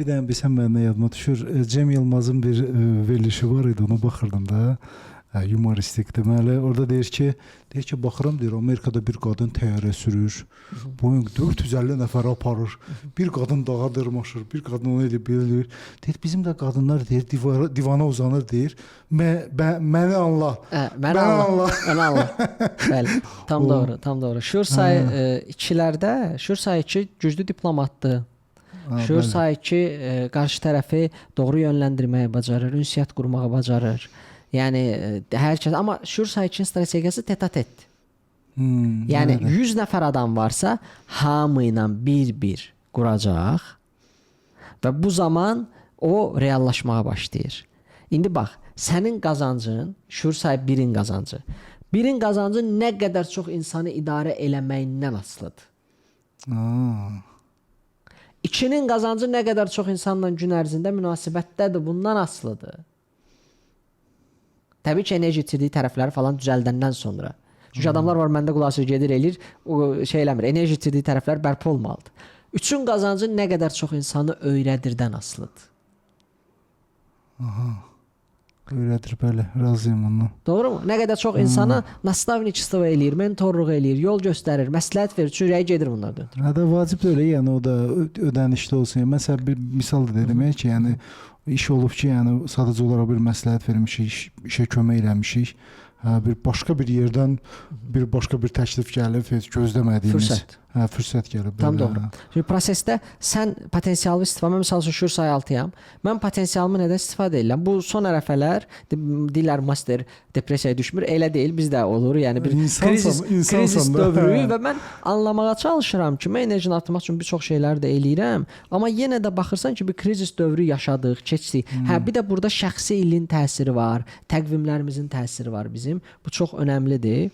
Bir dənə bilsən mənim yadıma düşür. Cem Yılmazın bir verilişi var idi, ona baxırdım da. Humoristik deməli. Orada deyir ki, baxıram, deyir, Amerikada bir qadın təyyarə sürür. Boeing 450 nəfər aparır. Bir qadın dağa dırmaşır, bir qadın onu eləyir, belə eləyir. Deyir, bizim də qadınlar, deyir, divana uzanır, deyir. Məni anla. Hə, məni Məni anla. anla. Məni anla. Bəli, tam doğru, tam doğru. Şuur sayı ikilərdə, şuur sayı 2 güclü diplomatdır. Şuur sayı 2 qarşı tərəfi doğru yönləndirməyi bacarır, ünsiyyət qurmağı bacarır. Yəni hər kəs, amma şuur sayı 2-nin strategiyası tête-à-tête. Yəni 100 nəfər adam varsa, hamı ilə bir-bir quracaq və bu zaman o reallaşmağa başlayır. İndi bax, sənin qazancın, şuur sayı 1-in qazancı. 1-in qazancı nə qədər çox insanı idarə eləməyindən asılıdır. 2-nin qazancı nə qədər çox insanla gün ərzində münasibətdədir, bundan asılıdır. Təbii ki, enerji itirdiyi tərəfləri falan düzəldəndən sonra. Çünki adamlar var, məndə qulaq asır, gedir eləyir, o şey eləmir. Enerji itirdiyi tərəflər bərpa olmalıdır. 3-ün qazancı nə qədər çox insanı öyrədirdən asılıdır. Öyrədir, bəli, razıyam ondan. Doğru mu? Nə qədər çox insana наставничество eləyir, mentorluq eləyir, yol göstərir, məsləhət verir, çünki ürəyi gedir bunlardan. Hə də vacib də elə, yəni o da ödənişli olsun. Yəni, məsələn bir misal da dedim ki, yəni iş olub ki, yəni sadəcə olaraq bir məsləhət vermişik, işə kömək eləmişik. Hə, bir başqa bir yerdən bir başqa bir təklif gəlib, heç gözləmədiyimiz. Fürsət. Hə, fürsət gəlib. Tam bəli, doğru. hə. Şimdi prosesdə sən potensialı istifadə, mən məsəl üçün şuur sayı 6-yam. Mən potensialımı nədən istifadə edirəm? Bu son ərəfələr deyirlər master depressiyaya düşmür. Elə deyil, bizdə olur. Yəni bir İnsansan, krizis, insansan krizis da. dövrü Hə. və mən anlamağa çalışıram ki, mən enerjini artırmaq üçün bir çox şeylər də eləyirəm, amma yenə də baxırsan ki, bir krizis dövrü yaşadıq, keçdik. Hə, bir də burada şəxsi ilin təsiri var, təqvimlərimizin təsiri var bizim. Bu çox önəmlidir.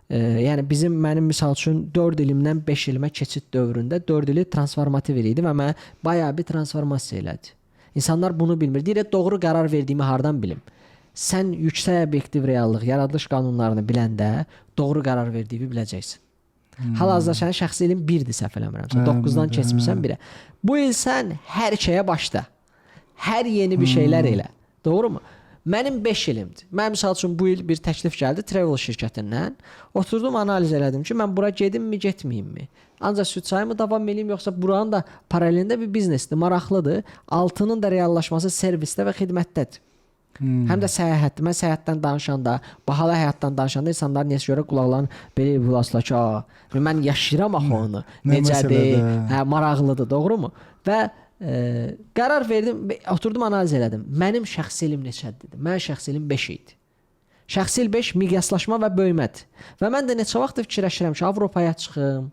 Yəni bizim mənim misal üçün 4 ilimdən 5 ilimə keçid dövründə 4 ili transformativ il idi və mənə bayağı bir transformasiya elədi. İnsanlar bunu bilmir. Deyir, doğru qərar verdiyimi hardan bilim? Sən yüksək obyektiv reallıq, yaradılış qanunlarını biləndə doğru qərar verdiyini biləcəksən. Hal-hazırda sənin şəxsi ilin 1-dir, səhv eləmirəmsə. 9-dan keçmisən 1-ə. Bu il sən hər şeyə başla. Hər yeni bir şeylər elə. Doğrumu? Mənim 5 ilimdir. Mən misal üçün bu il bir təklif gəldi travel şirkətindən. Oturdum, analiz elədim ki, mən bura gedimmi, getməyimmi? Ancaq süd çayımı davam eləyim, yoxsa buranın da paralelində bir biznesdir, maraqlıdır. Altının da reallaşması servisdə və xidmətdədir. Həm də səyahətdir. Mən səyahətdən danışanda, bahalı həyatdan danışanda insanlar niyəsə görə qulaqlarını belə bulasılar ki, "A, mən yaşayıram axı onu. Nə Necədir? məsələdə? Hə, maraqlıdır, doğrumu?" Və qərar verdim, oturdum, analiz elədim. Mənim şəxsi ilim neçədir dedim. Mənim şəxsi ilim 5 idi. Şəxsi il 5 miqyaslaşma və böyümədir. Və mən də neçə vaxtdır fikirləşirəm ki, Avropaya çıxım,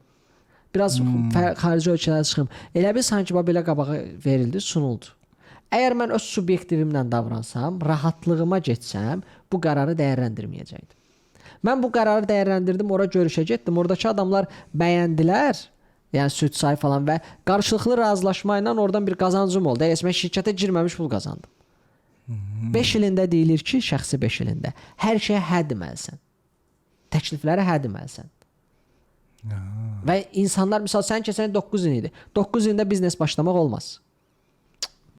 biraz xarici ölkələrə çıxım. Elə bil sanki bax belə qabağa verildi, sunuldu. Əgər mən öz subyektivimlə davransam, rahatlığıma getsəm, bu qərarı dəyərləndirməyəcəkdim. Mən bu qərarı dəyərləndirdim, ora görüşə getdim. Oradakı adamlar bəyəndilər. Yəni süd çay falan və qarşılıqlı razılaşma ilə oradan bir qazancım oldu. Elə mən şirkətə girməmiş pul qazandım. 5 ilində deyilir ki, şəxsi 5 ilində hər şeyə hə deməlisən. Təkliflərə hə deməlisən. Və insanlar, misal sən keçən 9 il idi. 9 ildə biznes başlamaq olmaz.